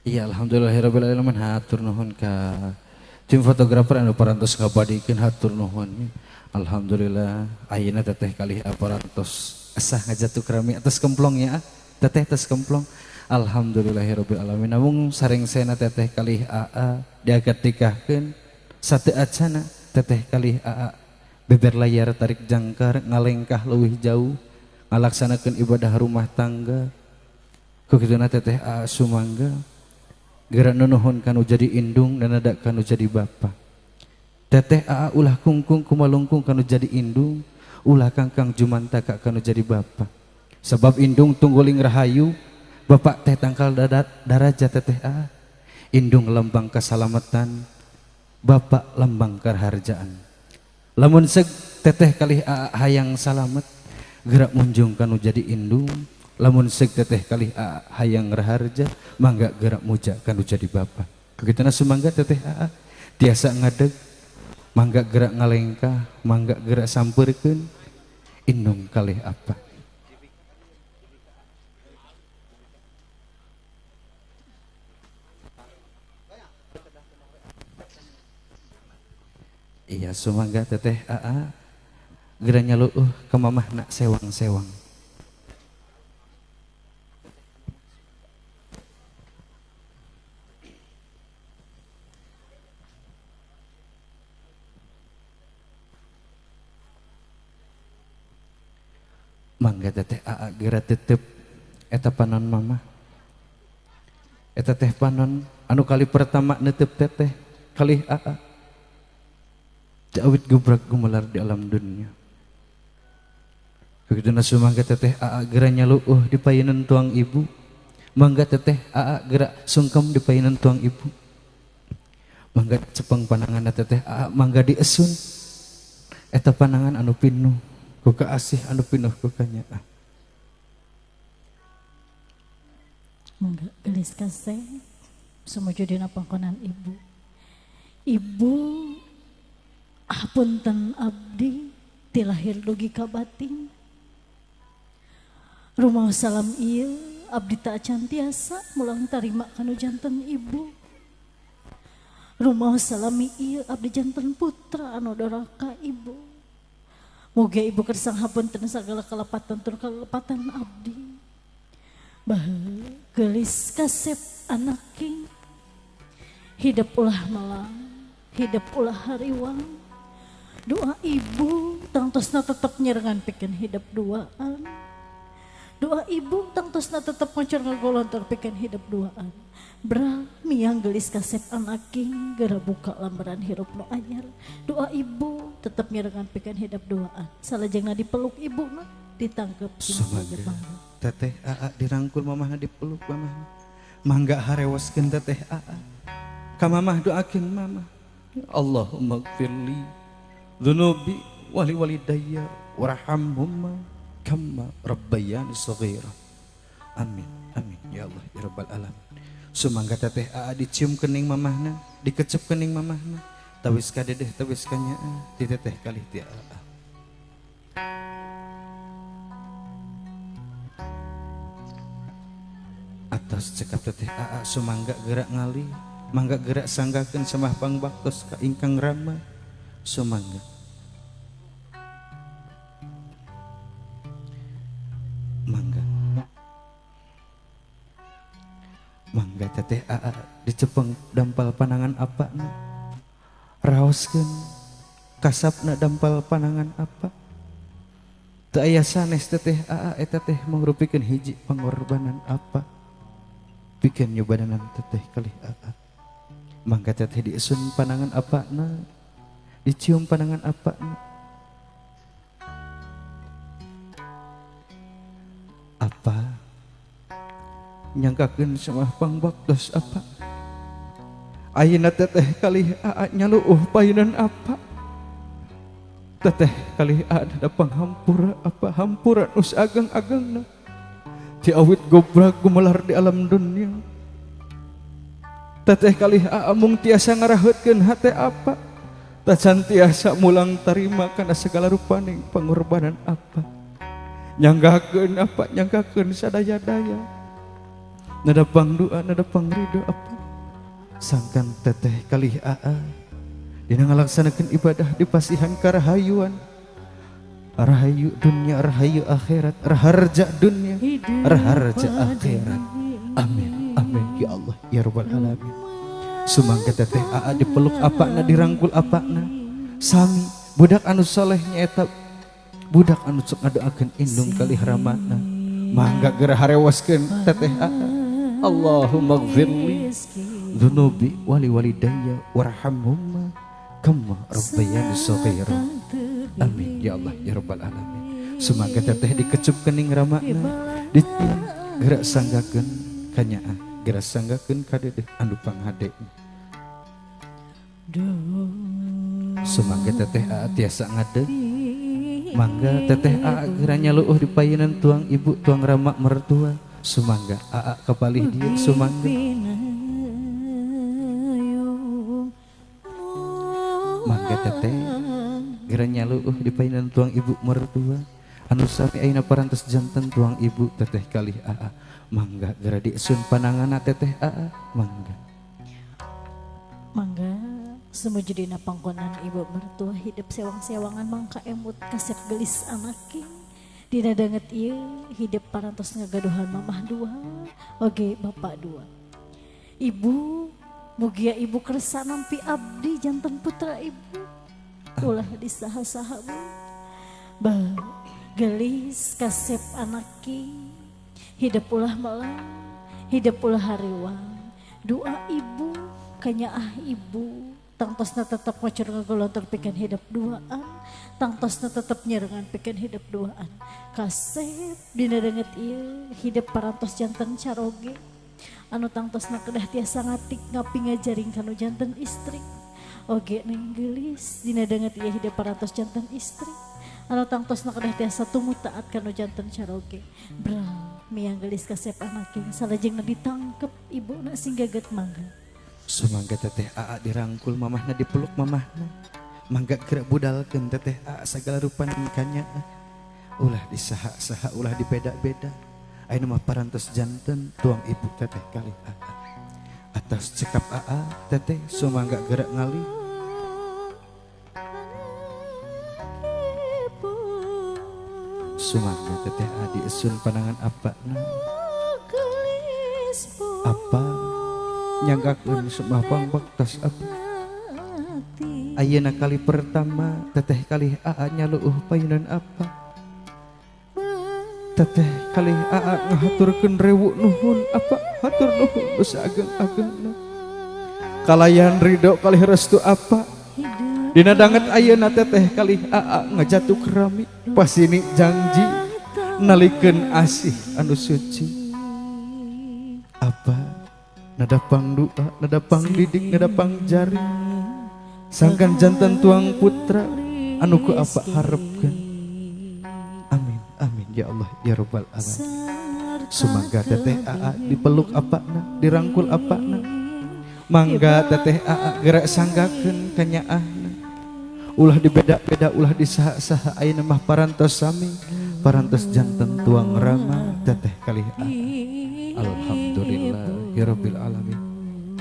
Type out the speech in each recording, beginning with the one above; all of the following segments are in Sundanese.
Iya, alhamdulillahirabbil alamin, hatur nuhun ka tim fotografer anu parantos ngabadikeun, hatur nuhun. Alhamdulillah ayeuna teteh kalih parantos esah ngajatuh kerami atas kemplong ya. Teteh atas kemplong. Alhamdulillahirabbil alamin. Namung sarengsena teteh kalih aa diangkat nikahkeun sate acana teteh kalih aa beber layar tarik jangkar ngalengkah leuwih jauh ngalaksanakeun ibadah rumah tangga. Ku kituna teteh aa sumangga geura nunuhun kanu jadi indung dan nada kanu jadi bapa. Teteh aa ulah kungkung kumalungkung kanu jadi indung, ulah kangkang jumantaka kanu jadi bapa. Sebab indung tungguling rahayu, bapak teh tangkal daraja teteh aa. Indung lambang keselamatan, bapak lambang keharjaan. Lamun seg teteh kalih aa hayang salamet, gerak munjung kanu jadi indung. Lamun seg teteh kalih aa hayang raharja, mangga gerak muja kanu jadi bapa. Kagituna sumangga teteh aa tiasa ngadeg, mangga gerak ngalengkah, mangga gerak sampeurkeun indung kalih apa. Iya, sumangga teteh aa geura nyaluuh ka mamahna sewang-sewang. Mangga teteh aa geura tetep eta panon mamah. Eta teh panon anu kali pertama netep teteh kalih aa. Awit gebrak gumelar di alam dunia. Begitu sumangga teteh aa geura nyaluuh di payunan tuang ibu. Mangga teteh aa geura sungkem di payunan tuang ibu. Mangga cepeng panangan teteh aa, mangga diesun. Eta panangan anu pinuh ku kaasih, anu pinuh ku kanyaah. Mangga gelis kaseh sumuju dina pangkonan ibu. Ibu, hapunten abdi ti lahir dugi ka batin. Rumah salam ieu abdi tak acan tiasa mulang tarima kanu janten ibu. Rumah salami ieu abdi janten putra anu doraka ibu. Muga ibu kersa hapunten sagala kalepatan tur kalepatan abdi. Bahe gelis kasep anaking, hidep ulah melang, hidep ulah hariwang. Doa ibu tangtosna tetep nyerengan pikeun hidep duaan. Doa ibu tangtosna tetep ngocor ngagolontor pikeun hidep duaan. Bra miang gelis kasep anaking geura buka lambaran hirup nu anyar. Doa ibu tetep nyerengan pikeun hidep duaan. Salajengna dipeluk ibuna, ditangkep Sumangga teteh aa dirangkul mamahna, dipeluk mamahna. Mangga harewoskeun teteh aa ka mamah, doakeun mamah. Allahumma gfirli dzunubi wali walidayya warhamhuma kama rabbayani shaghira. Amin amin ya Allah ya rabbal alamin. Sumangga teteh aa dicium kening mamahna, dikecup kening mamahna, tawis ka dedeh, tawis ka nyaah ti teteh kalih ti aa. Atos cekap teteh aa, sumangga gerak ngali, mangga gerak sanggakeun semah pangbaktos ka ingkang rama. Sumangga, mangga, mangga teteh aa dicepeng dampal panangan apa na, raoskeun kasapna dampal panangan apa. Teu aya sanes teteh aa, eta teh mangrupikeun hiji pangorbanan apa pikeun nyobadanan teteh kalih aa. Mangga teteh diesun panangan apa na, dicium panangan apa na. Apa nyangkakeun semah pangbaktos apa. Ayeuna teteh kalih aa nyaluuh payunan apa. Teteh kalih aa dada panghampura apa, hampura nu saageng-agengna ti awit gobrak gumelar di alam dunia. Teteh kalih aa mung tiasa ngaraheutkeun hate apa, tacan tiasa mulang tarima kana segala rupaning pangorbanan apa. Nyanggakeun apa, nyanggakeun sadaya-daya. Nada pangdoa, nada pangrido apa. Sangkan teteh kalih aa dina ngalaksanakeun ibadah di pasihan karahayuan. Rahayu dunia, rahayu akhirat, raharja dunia, raharja akhirat. Amin, amin ya Allah ya rabbal alamin. Sumangga teteh aa dipeluk apana, dirangkul apana. Sami budak anu soleh nyaeta budak anu sok ngadoakeun indung kalih ramana. Mangga geura harewoskeun teteh aa. Allahumma gfirli dzunubi wali walidayya warhamhuma kama rabbayani shaghira. Amin ya Allah ya rabbal alamin. Sumangga teteh dikecup kening ramana, di gerak sanggakeun ka nyaah, gerak sanggakeun ka dedeh anu panghade. Sumangga teteh aa tiasa ngadeg. Mangga teteh aa geura nyaluuh di payunan tuang ibu tuang rama mertua. Sumangga aa kapalih dieu sumangga. Mangga teteh geura nyaluuh di payunan tuang ibu mertua anu sami ayeuna parantos janten tuang ibu teteh kalih aa. Mangga geura disun pananganna teteh aa. Mangga. Mangga sumujudina pangkonan ibu mertua hidup sewang-sewangan mangka emut kasep gelis anake. Dina danget ieu hidup parantos ngagaduhan mamah dua oge bapak dua. Ibu mugia ibu kersa nampi abdi janten putra ibu. Ulah disaha-saha bu. Bah gelis kasep anaki hidup ulah melang, hidup ulah hariwang. Doa ibu kanyaah ibu tangtosna tetep ngocor ngagolontor pikeun hidup duaan, tangtosna tetep nyerengan pikeun hidup duaan. Kasep dina danget ieu hidup parantos janten caroge anu tangtosna kedah tiasa ngatik ngapi ngajaring kanu janten istri. Oge neng geulis dina danget ieu hidup parantos janten istri anu tangtosna kedah tiasa tumut taat kanu janten caroge. Bra miang geulis kasep anake salajengna ditangkep ibuna sing gaget mangga. Sumangga teteh aa dirangkul mamahna, dipeluk mamahna. Mangga geura budalkeun teteh aa sagala rupa kanya. Ulah disaha-saha, ulah dibeda-beda. Ayeuna mah parantos janten tuang ibu teteh kalih aa. Atas cekap aa teteh sumangga geura ngalih. Sumangga teteh aa diesun panangan apana. Apa nyanggakeun sembah pangbaktos apa. Ayeuna kali pertama teteh kalih aa nyaluuh payunan apa. Teteh kalih aa ngahaturkeun rewu nuhun apa, hatur nuhun nu saageng-agengna. Kalayan ridho kalih restu apa. Dina danget ayeuna teteh kalih aa ngajatuk rami pasini janji nalikeun asih anu suci. Apa nada pangdoa, nada pangdidik, nada pangjaring. Sangkan jantan tuang putra anu ku apa harapkeun. Amin, amin ya Allah ya rabbal alamin. Sumangga teteh aa dipeluk apana, dirangkul apana. Mangga teteh aa gerak sanggakeun ka nyaahna. Ulah dibeda-beda, ulah disaha-saha ayeuna mah parantos sami, parantos janten tuang rama teteh kalih aa. Alhamdulillahirabbil alamin.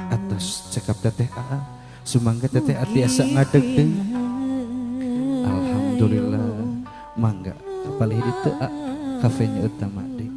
Atas cekap teteh aa, sumangga teteh tiasa ngadeg deui. Alhamdulillah. Mangga kapalih ditu a kafenya utama deui.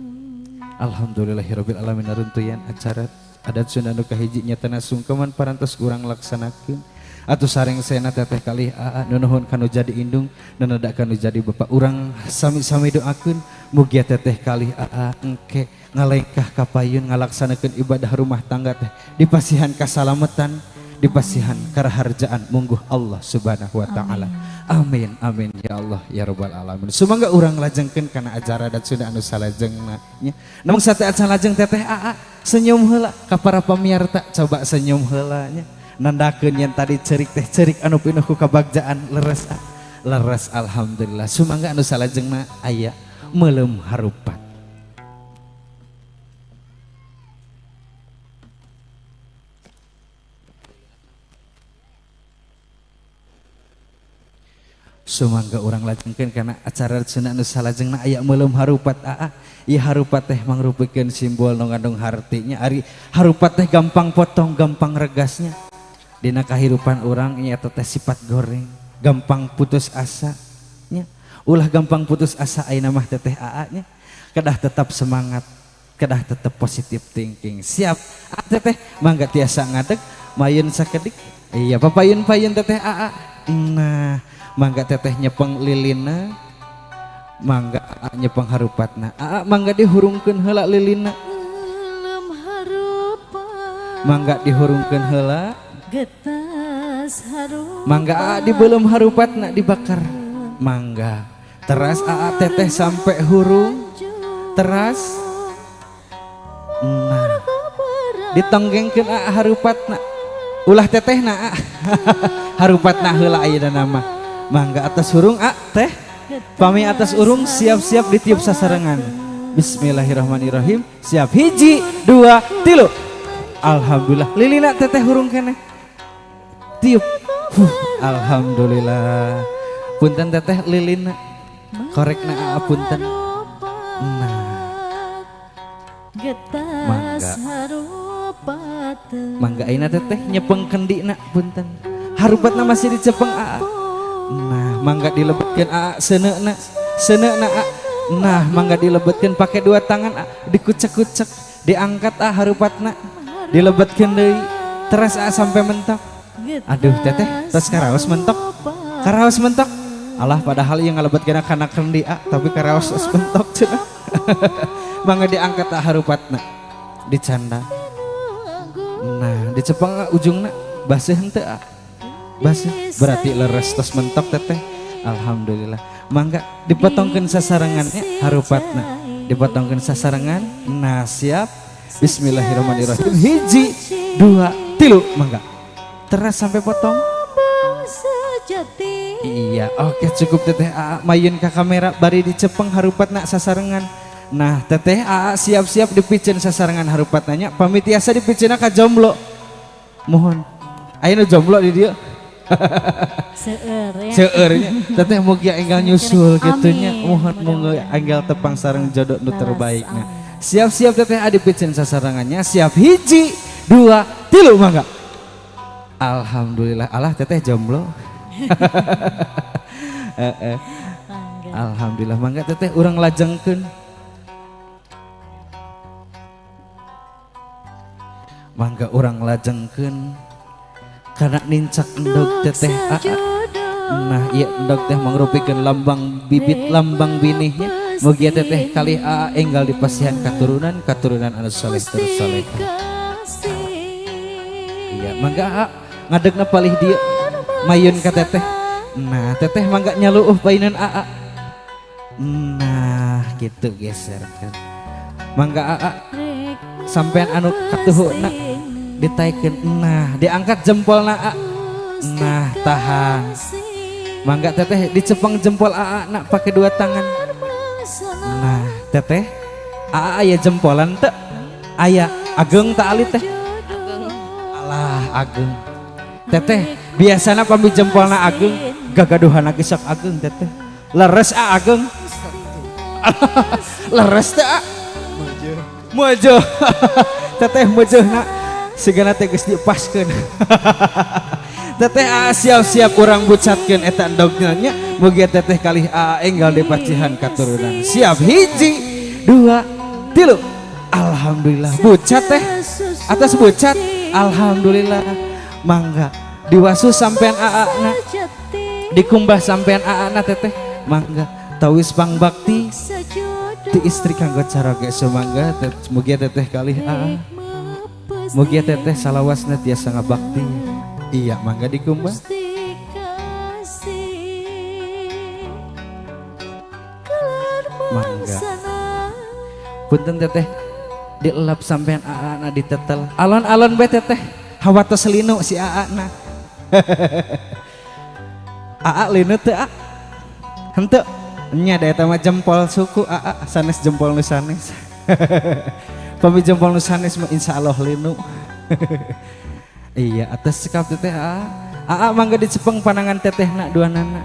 Alhamdulillahirabbil alamin naruntuyan acara adat Sunda nu kahiji nyatana sungkeman parantos urang laksanakeun. Atuh sareng sena teteh kalih aa nunuhun kanu jadi indung nanadak kanu jadi bapak urang sami-sami doakeun mugia teteh kalih aa engke ngalengkah kapayun ngalaksanakeun ibadah rumah tangga teh dipasihan kasalametan, dipasihan karaharjaan mungguh Allah Subhanahu wa taala. Amin amin ya Allah ya rabbal alamin. Sumangga urang lajengkeun kana acara adat Sunda anu salajengna nya. Namun sate acan lajeng teteh aa senyum heula ka para pamiarta, coba senyum heula nya. Nandakeun yang tadi cerik teh cerik anu pinuh ku kabagjaan leres leres alhamdulillah. Sumangga anu salajengna aya meuleum harupat. Sumangga urang lajengkeun kana acara cenah nu salajengna aya meuleum harupat aa. Ieu harupat teh mangrupikeun simbol nu ngandung hartinya. Ari harupat teh gampang potong, gampang regasnya. Dina kahirupan urang nya eta teh sifat goreng, gampang putus asa nya. Ulah gampang putus asa ayeuna mah teteh aa nya. Kedah tetap semangat, kedah tetap positif thinking. Siap teteh, mangga tiasa ngadeg mayun sakedik. Iya papayun-payun teteh aa. Nah, mangga teteh nyepeng lilina, mangga aa nyepeng harupatna. Aa mangga dihurungkeun heula lilina. Mangga dihurungkeun heula. Mangga aa dibeuleum harupatna dibakar. Mangga teras aa teteh sampai hurung. Teras. Nah, ditonggengkeun aa harupatna. Ulah tetehna aa. Harupatna heula ayeuna mah. Mangga atas hurung a teh. Pami atas urung siap-siap ditiup sasarengan. Bismillahirrahmanirrahim. Siap hiji, dua, tilu. Alhamdulillah. Lilina teteh hurung keneh. Tiup. Huh, alhamdulillah. Punten teteh lilina. Korekna aa punten. Nah. Mangga. Mangga ayeuna teteh nyepeng kendina punten. Harupatna masih dicepeng aa. Nah, mangga dilebetkeun aa seuneuna. Seuneuna aa. Nah, mangga dilebetkeun pakai dua tangan aa. Dikucek-kucek, diangkat aa harupatna. Dilebetkeun deui. Teras aa sampai mentok. Aduh teteh, tos karaos mentok. Karaos mentok. Alah padahal ieu ngalebetkeun kana kendi aa, tapi karaos tos mentok cenah. Mangga diangkat aa harupatna. Dicanda. Nah, dicepeng aa ujungna baseuh henteu aa. Baseuh berarti leres tos mentok teteh. Alhamdulillah. Mangga dipotongkeun sasarengannya harupatna. Dipotongkeun sasarengan. Nah, siap. Bismillahirrahmanirrahim. Hiji, dua, tilu. Mangga. Teras sampai potong. Iya, oke cukup teteh aa mayun ka kamera bari dicepeng harupatna sasarengan. Nah, teteh aa siap-siap dipiceun sasarengan harupatna nya. Pami tiasa dipiceunna ka jomblo. Mohon. Aya nu jomblo di dieu. Seueur ya. Seueur nya. Teteh mugia enggal nyusul kitu nya. Mohon mugia enggal tepang sareng jodoh nu terbaikna. Siap-siap teteh aa dipiceun sasarengannya. Siap hiji, dua, tilu mangga. Alhamdulillah. Alah teteh jomblo. Alhamdulillah mangga teteh urang lajengkeun. Mangga urang lajengkeun kana nincak endog teteh aa. Nah, ieu endog teh mangrupikeun lambang bibit, lambang binihnya. Mugia teteh kalih aa enggal dipasihan katurunan, katurunan anu saleh terus saleh. Iya, mangga aa ngadegna palih dieu mayun ka teteh. Nah, teteh mangga nyaluuh paineun aa. Nah, gitu geserkeun. Mangga aa sampean anu katuhuna ditaikeun. Nah, diangkat jempolna aa. Nah, tahan. Mangga teteh dicepeng jempol aa nak pakai dua tangan. Nah, teteh aa aya jempolan teu? Aya ageng ta alit teh? Ageng. Alah, ageng. Teteh biasana pami jempolna ageng, gagaduhana ge sok ageng teteh. Leres a ageng. Leres teh a. Mojo. Teteh mojehna sigana teh geus dipaskeun. Teteh aa siap-siap urang bucatkeun eta endogna nya. Mugia teteh kalih aa enggal dipacihan katurunan. Siap hiji, dua, tilu. Alhamdulillah bucat teh. Atas bucat. Alhamdulillah. Mangga diwasu sampean aa na. Dikumbah sampean aa na teteh. Mangga tawis pangbakti ti istri kanggo caroge sumangga. Mugia teteh kalih aa. Mugia teteh salawasna tiasa ngabakti. Iya, mangga dikumbah. Mangga. Punten teteh dielap sampean aa na ditetel. Alon-alon bae teteh. Hawa tos linu si aa na. Aa linu teu aa? Henteu. Nya da eta mah jempol suku aa, sanes jempol nu sanes. Pami jempol nu sanes mah insyaallah linu. Iya, atas sikap teteh aa. Aa mangga dicepeng panangan tetehna duanana.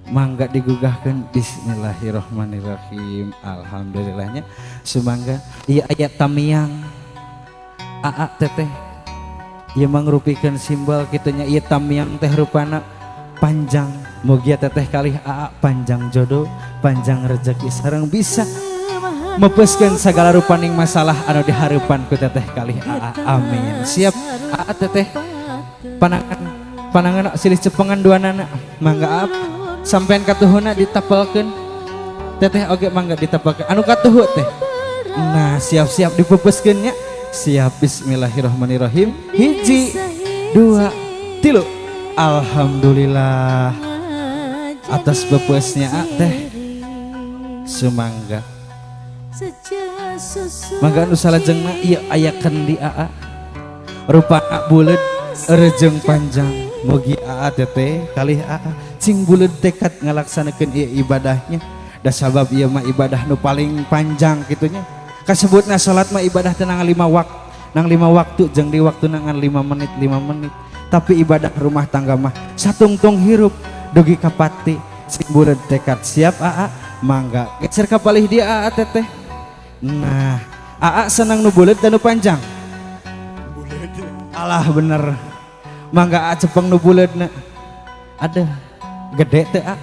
Mangga digugahkeun bismillahirrahmanirrahim. Alhamdulillahnya sumangga ieu aya tamiang aa teteh ieu mangrupikeun simbol kitunya ieu tamiang teh rupana panjang. Mugia teteh kalih aa panjang jodoh, panjang rezeki sareng bisa mepeskeun sagala rupaning masalah anu dihareupan ku teteh kalih aa. Amin. Siap aa teteh panangan panangan silih cepengan duanana mangga ap sampean katuhuna ditapelkeun teteh oge mangga ditapelkeun anu katuhu teh. Nah siap-siap dipepeskeun nya. Siap bismillahirrahmanirrahim. 1 2 3. Alhamdulillah atas pepesnya teh sumangga. Mangga anu salajengna ieu aya kendi aa rupana buleud rejeng panjang. Mugi aa teteh kalih aa cing buleud tekad ngalaksanakeun ieu ibadahnya. Da sabab ieu mah ibadah nu paling panjang kitunya. Kasebutna salat mah ibadah teh nang 5 waktu, nang 5 waktu jeung di waktu nangan 5 menit 5 menit. Tapi ibadah rumah tangga mah satungtung hirup dugi ka pati. Cing buleud tekad siap aa mangga geser ka palih dia aa teteh. Nah aa senang nu buleud dan nu panjang. Alah bener. Mangga aa cepeng nu buleudna. Aduh gede teh aa.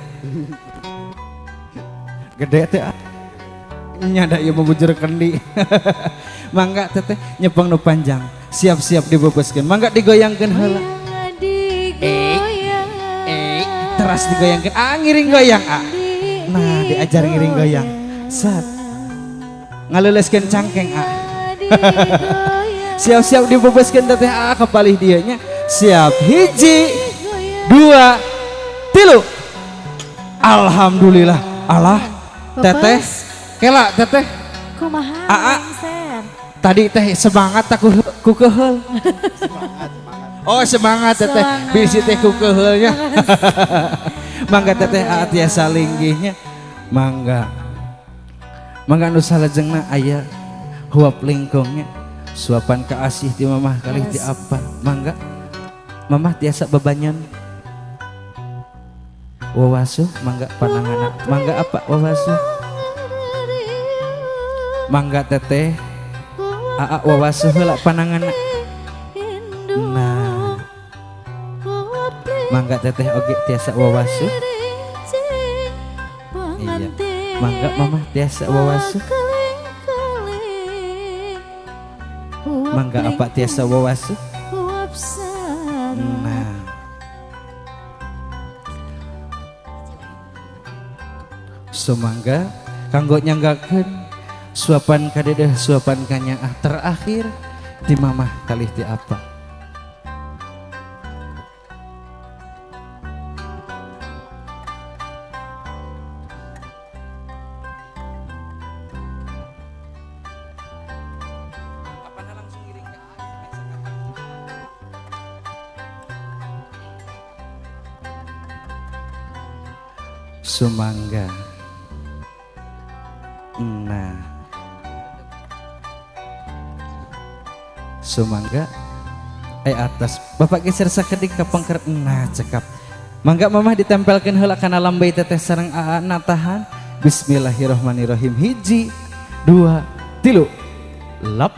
Gede teh aa. Nyada ieu mah bujur kendi. Mangga teteh nyepeng nu panjang. Siap-siap dibebaskeun. Mangga digoyangkeun heula. Teras digoyangkeun. Ah ngiring goyang ah. Nah diajar ngiring goyang. Sat. Ngaleleskeun cangkeng ah. Siap-siap dibebaskeun teteh ah ka palih dieu nya. Siap 1 2 3. Alhamdulillah. Alah teteh kela teteh kumaha aa tadi teh semangat aku ku keheul. Oh semangat teteh bisi teh ku keheulnya. Mangga teteh aa tiasa linggihnya. Mangga mangga anu salajengna aya huap lingkungnya suapan kaasih ti mamah kalih ti apa. Mangga mamah tiasa bebanyan wawasuh mangga pananganna mangga apa wawasuh mangga teteh aa wawasuh heula pananganna. Nah mangga teteh oge tiasa wawasuh. Iya mangga mamah tiasa wawasuh. Mangga apa tiasa wawasuh. Nah sumangga kanggo nyanggakeun suapan kadedeh suapan kanyaah terakhir di mamah kalih ti apa. Sumangga. Nah sumangga atas bapak geser sakedik ka pengker. Nah cekap mangga mamah ditempelkeun heula kana lambai teteh sareng aa na tahan. Bismillahirrahmanirrahim. 1 2 3. Lap.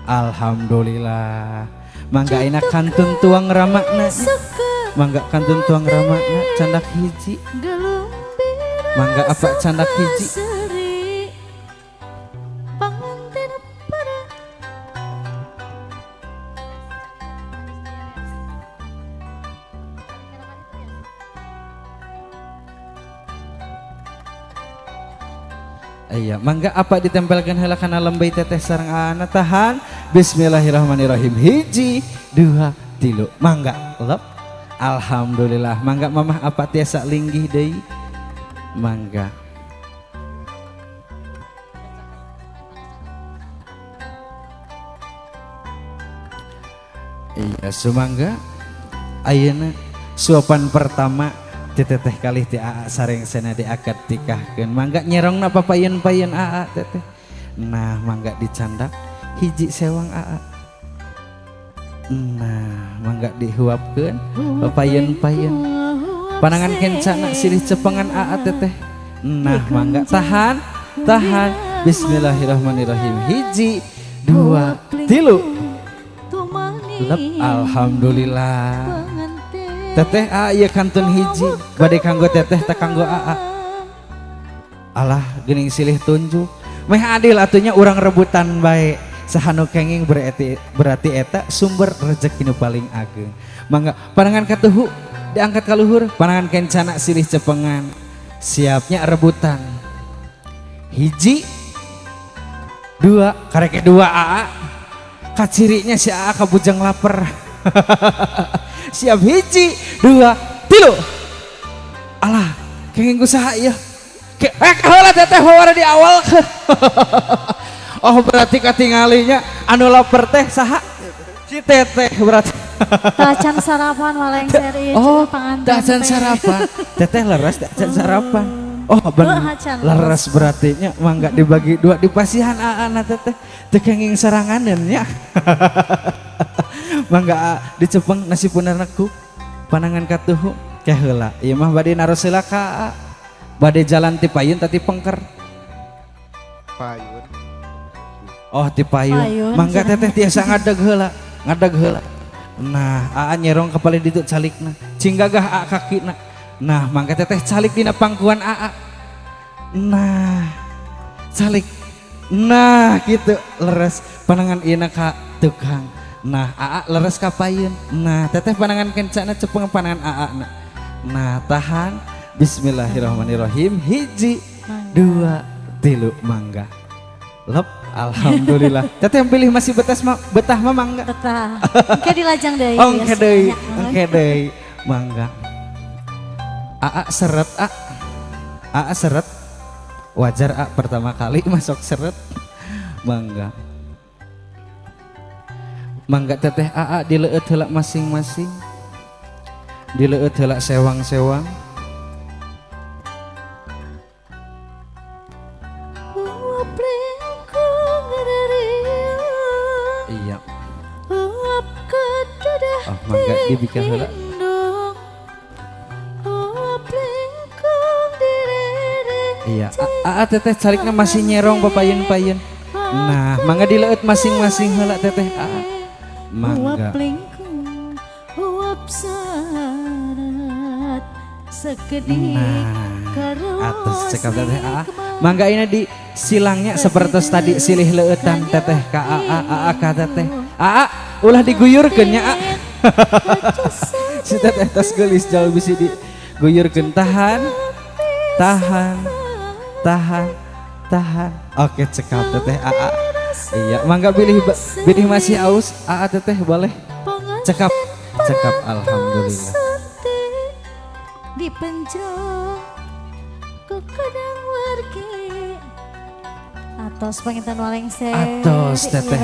Alhamdulillah. Mangga ayeuna kantun tuang ramakna. Mangga kantun tuang ramakna candak hiji. Mangga apa candak hiji. Iya, mangga apa ditempelkan heula kana lembai teteh sareng aana tahan. Bismillahirrahmanirrahim. 1 2 3. Mangga lep. Alhamdulillah. Mangga mamah apa tiasa linggih deui. Mangga. Iya, sumangga ayeuna suapan pertama teteh kalih ti aa sareng sena diakad tikahkeun. Mangga nyerongna papayeun-payeun aa teteh. Nah, mangga dicandak hiji sewang aa. Nah, mangga dihuapkeun papayeun-payeun. Panangan kencana silih cepengan aa teteh. Nah mangga tahan, tahan. Bismillahirrahmanirrahim. 1, 2, 3. Lep, alhamdulillah. Teteh aa ieu kantun hiji, bade kanggo teteh teh kanggo aa. Alah geuning silih tunjuk. Meh adil atunya urang rebutan bae. Saha nu kenging berarti eta sumber rezeki nu paling ageng. Mangga panangan katuhu diangkat ka luhur, panangan kencana silih cepengan. Siapnya rebutan. 1, 2, karek 2 aa. Kacirinya si aa kabujang lapar. Siap 1, 2, 3. Alah, kenging ku saha ieu? Kaheula teteh wawara di awal. Oh berarti katingalinya anu lapar teh saha? Si teteh berarti. Tacan sarapan malengser ieu. Oh, tacan sarapan. Teteh leres tacan sarapan. Oh bener, leres berarti nya mangga dibagi dua di pasihan aana teteh. Teu kenging saranganeun nya. Mangga dicepeng nasi punarna ku panangan katuhu ke heula. Ieu mah bade naros heula ka aa. Bade jalan ti payun tadi pengker. Payun. Oh ti payun. Mangga teteh tiasa ngadeg heula, ngadeg heula. Nah, aa nyerong ka palih ditu calikna. Cing gagah aa kakina. Nah, mangga teteh calik dina pangkuan aa. Nah, calik. Nah, gitu leres panangan ieu ka tukang. Nah, aa leres ka payun. Nah, teteh panangan kencana cepeng panangan aa na. Nah, tahan. Bismillahirrahmanirrahim. 1, 2, 3 mangga. Lep, alhamdulillah. Teteh yang pilih masih betah mah, betah mah mangga. Betah. Engke dilajang deui. Oh, engke deui, engke deui. Mangga. Aa seret a. Aa seret. Wajar a pertama kali masuk seret. Mangga. Mangga teteh aa dileueut heula masing-masing. Dileueut heula sewang-sewang. Iya. Oh, mangga dibikin heula. Iya, aa teteh carikna masih nyerong papayun-payun. Nah, mangga dileueut masing-masing heula teteh aa. Mangga. Nah, atas cekap teteh aa. Mangga ini di silangnya seperti tadi silih leueutan teteh ka aa, aa ka teteh. Aa ulah diguyurkeun nya aa. Si teteh tos geulis jauh bisi diguyurkeun. Tahan, tahan, tahan, tahan. Oke cekap teteh aa. Iya, mangga pilih pilih masih aus aa teteh boleh. Cekap, cekap alhamdulillah. Atos panginten walengser. Atos teteh.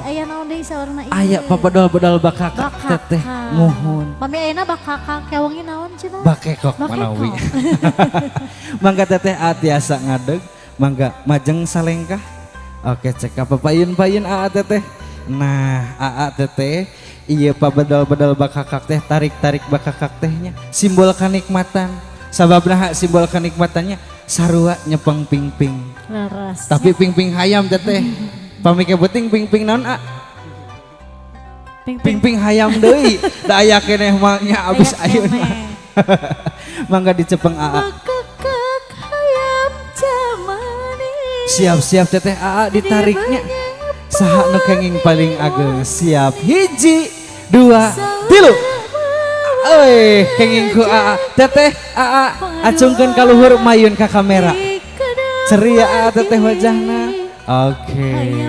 Aya naon deui sawarna ieu? Aya papedol-bedol bakakak teteh muhun. Pami ayeuna bakakak kewengi naon cenah? Bakekok manawi. Mangga teteh tiasa ngadeg, mangga majeng salengkah. Oke cekap papayun-payun aa teteh. Nah, aa teteh ieu pabedol-bedol bakakak teh tarik-tarik bakakak tehnya simbol kanikmatan. Sababna simbol kanikmatannya sarua nyepeng ping-ping. Leres. Tapi ping-ping hayam teteh. Pamike beuting ping-ping naon a? Ping-ping hayam deui. Da aya keneh mah nya abis ayeuna. Mangga dicepeng aa. Siap-siap teteh aa ditariknya. Saha nu kenging paling ageng. Siap 1, 2, 3. Euy, kenging ku aa. Teteh aa acungkeun ka luhur mayun ka kamera. Ceria aa teteh wajahna. Oke.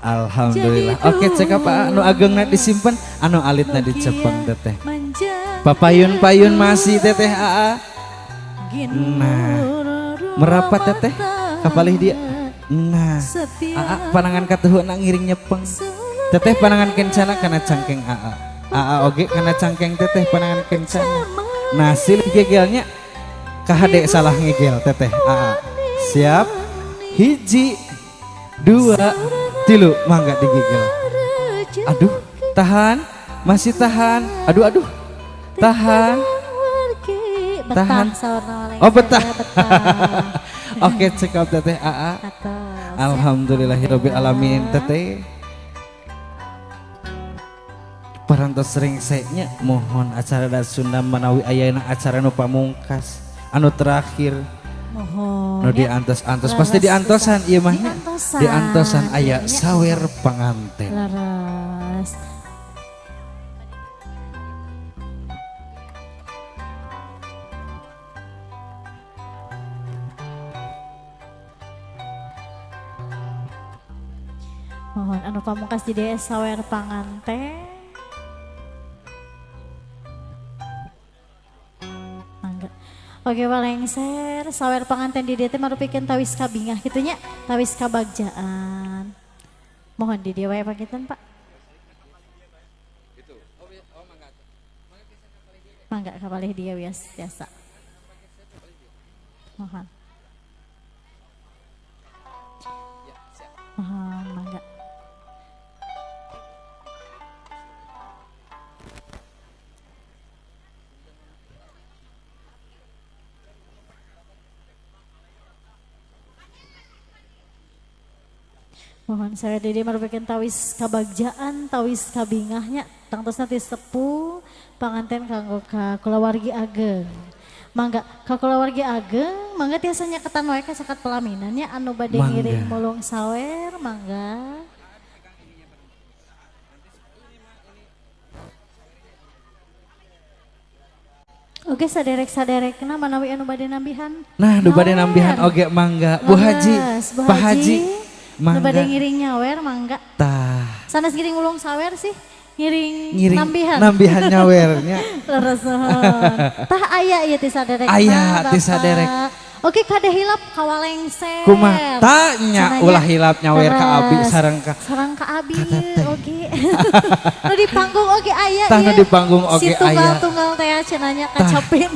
Alhamdulillah. Oke cekap aa nu ageungna disimpen, anu alitna dicepeng teteh. Papayun-payun masih teteh aa. Nah, merapat teteh kapalih dia. Nah, aa panangan katuhuna ngiring nyepeng. Teteh panangan kencana kana cangkeng aa. Aa oge kana cangkeng teteh panangan kencana. Nah, silih gegelnya kahade salah ngegel teteh aa. Siap. 1, 2, 3 mangga digigel. Aduh, tahan, masih tahan. Aduh, aduh. Tahan. betah saurna Oh betah. Oke cekap teteh AA. Alhamdulillahirabbil alamin teteh. Parantos rengseknya mohon acara dat Sunda manawi ayana acara nu pamungkas anu terakhir. Mohon. Nu diantos-antos pasti diantosan ieu mah nya. Diantosan aya sawer panganten. Leres. Mohon anu pamungkas di dieu sawer panganten. Oke walengser sawer panganten di dieu teh marupikeun tawis kabingah kitu nya, tawis kabagjaan. Mohon di dieu wae panginten Pak. Mangga kapalih dieu biasa. Mohon. Mohon mangga. Mohon saya dede merupakan tawis kabagjaan, tawis kabingahnya, tangtosna ti sepuh panganten kanggo ka kulawargi ageng. Mangga ka kulawargi ageng, mangga tiasa nyaketan wae ka sakat pelaminan nya anu bade ngiring mulung sawer, mangga. Oke saderek-saderekna manawi anu bade nambihan. Nah, nu bade nambihan oge mangga. Bu Haji, Pak Haji. Mangga. Nu bade ngiring nyawer mangga. Tah. Sanes ngiring ulung sawer sih, ngiring nambihan. Nambihan nyawernya. Leres nuhun. Tah aya ieu ti saderek. Aya ti saderek. Oke kade hilap kawalengser. Kumaha tanya ulah hilap nyawer ka abi sareng ka. Sareng ka abi oge. Nu di panggung oge aya ieu. Tah nu di panggung oge aya. Si tunggal-tunggal teh cenah nya kacapin.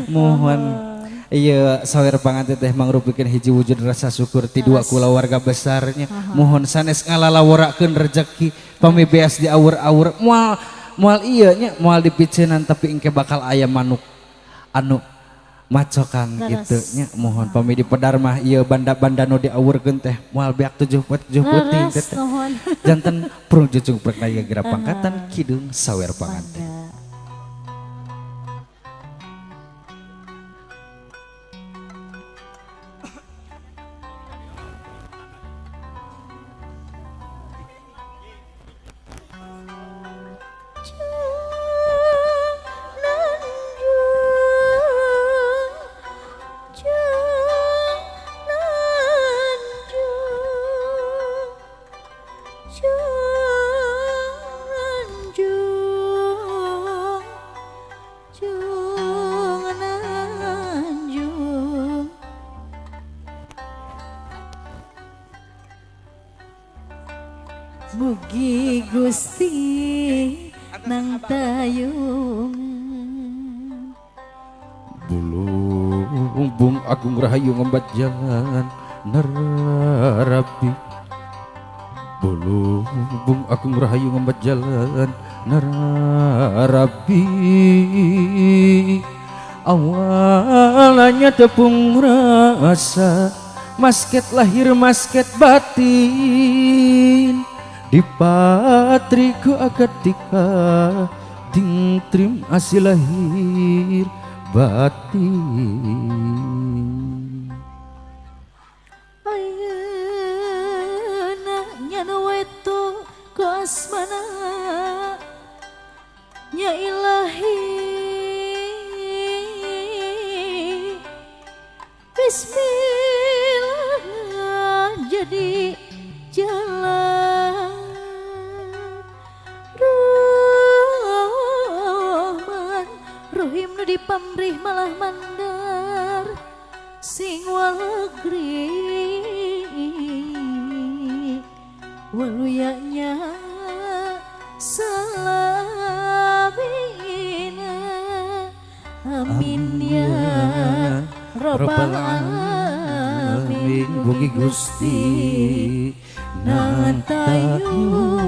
Mohon. Iya sawer panganten teh mangrupikeun hiji wujud rasa syukur ti dua kulawarga besarnya. Mohon sanes ngalalaworakeun rejeki pami beas di awur-awur moal moal ieu nya moal dipiceunan tapi engke bakal aya manuk anu macokan gitu nya. Mohon pami di pedar mah ieu banda-banda nu diawurkeun teh moal beak 7 puting teh. Janten prung jucung prek naga pangkatan kidung sawer panganten. Mugi Gusti nang tayungan Bulung agung rahayu ngembat jalan narabi. Bulung agung rahayu ngembat jalan narabi. Awalnya tepung rasa masket lahir masket batin. Di patriku akad tika ting trim asih lahir batin. Ayeuna nyanu wetu ku asmana nya ilahi. Bismillah jadi jalan Rahman Rohim nu dipamrih malah mandar sing walagri waluyanya salamina. Amin ya rabbal alamin. Mugi Gusti nang tayungan.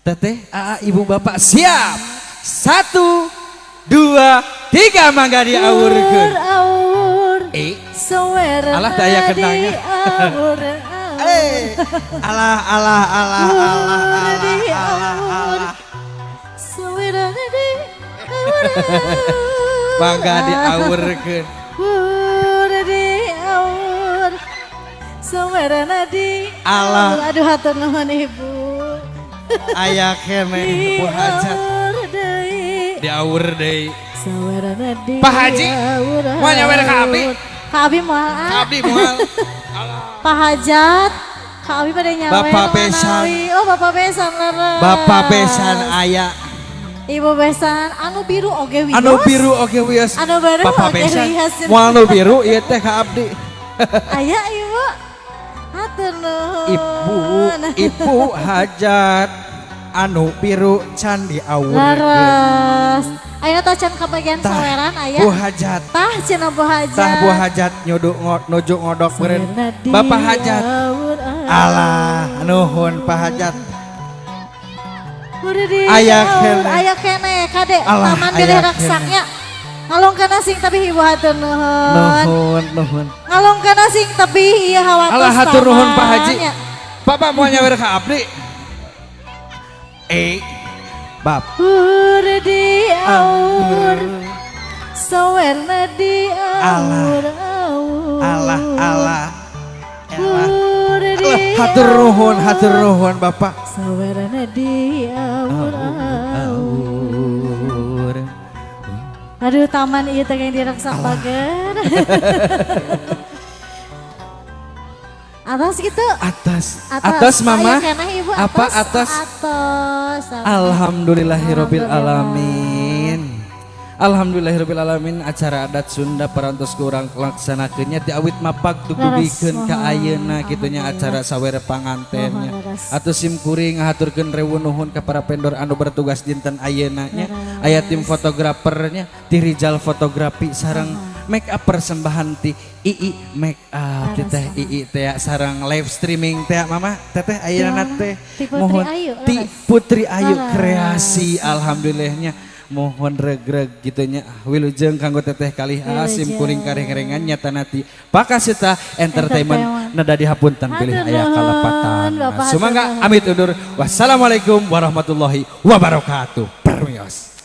Teteh, aa, ibu bapak siap. 1, 2, 3 mangga diawurkeun. Awur sawer. Alah daya kendangnya. Awur. Alah alah alah alah alah alah. Sawer di awur. Mangga diawurkeun. Awur di awur. Sawer di alah. Aduh hatur nuhun Ibu. Aya keneh Bu Hajat. Diawur deui. Pak Haji, moal nyawer ka abdi? Ka abdi moal. Ka abdi moal. Pak Hajat, ka abdi pada nyawer. Bapak besan. Oh, Bapak besan leres. Bapak besan aya. Ibu besan anu biru oge wios. Anu biru oge wios. Anu baru Bapak oge besan. Wios. Moal nu biru ieu teh ka abdi. Aya Ibu. Hatur nuhun. Ibu, Ibu Hajat anu biru can diawurkeun. Leres. Ayeuna tah can kabagian saweran aya. Bu Hajat. Tah cenah Bu Hajat. Tah Bu Hajat nyudu nuju ngodok meureun. Bapak Hajat. Alah nuhun Pak Hajat. Aya keneh. Aya keneh kade taman bilih raksaknya. Ngalongkeun sing tapi Ibu hatur nuhun. Nuhun nuhun. Ngalongkeun sing tapi ieu hawatos. Alah hatur nuhun Pak Haji. Bapak moal nyawer ka abdi. Bab Ur di aur sawerna di aur aur. Alah alah. Ur di hatur nuhun Bapak. Sawerna di aur aur. Aduh taman ieu teh yang diraksak bager. Atas gitu. Atas. Atas Mama. Ayo, Ibu, atas. Apa atas? Atas. Alhamdulillahirabbil alamin. Alhamdulillahirabbil alamin acara adat Sunda parantos kurang laksanakeunnya ti awit mapag dugugikeun ka ayeuna kitu nya acara sawer pangantennya. Atuh sim kuring ngahaturkeun rewu nuhun ka para vendor anu bertugas dinten ayeuna nya. Aya tim fotografernya, ti Rijal Fotografi sareng make up persembahan ti II make up teteh II teh sareng live streaming teh Mama teteh ayeuna teh mohon ti Putri Ayu Kreasi alhamdulillahnya mohon regreg gitunya wilujeng kanggo teteh kalih sim kuring kareng-rengan nyata nati Pakasita Entertainment nada dihapunten pilih aya kalepatan sumangga amit undur wassalamualaikum warahmatullahi wabarakatuh permios.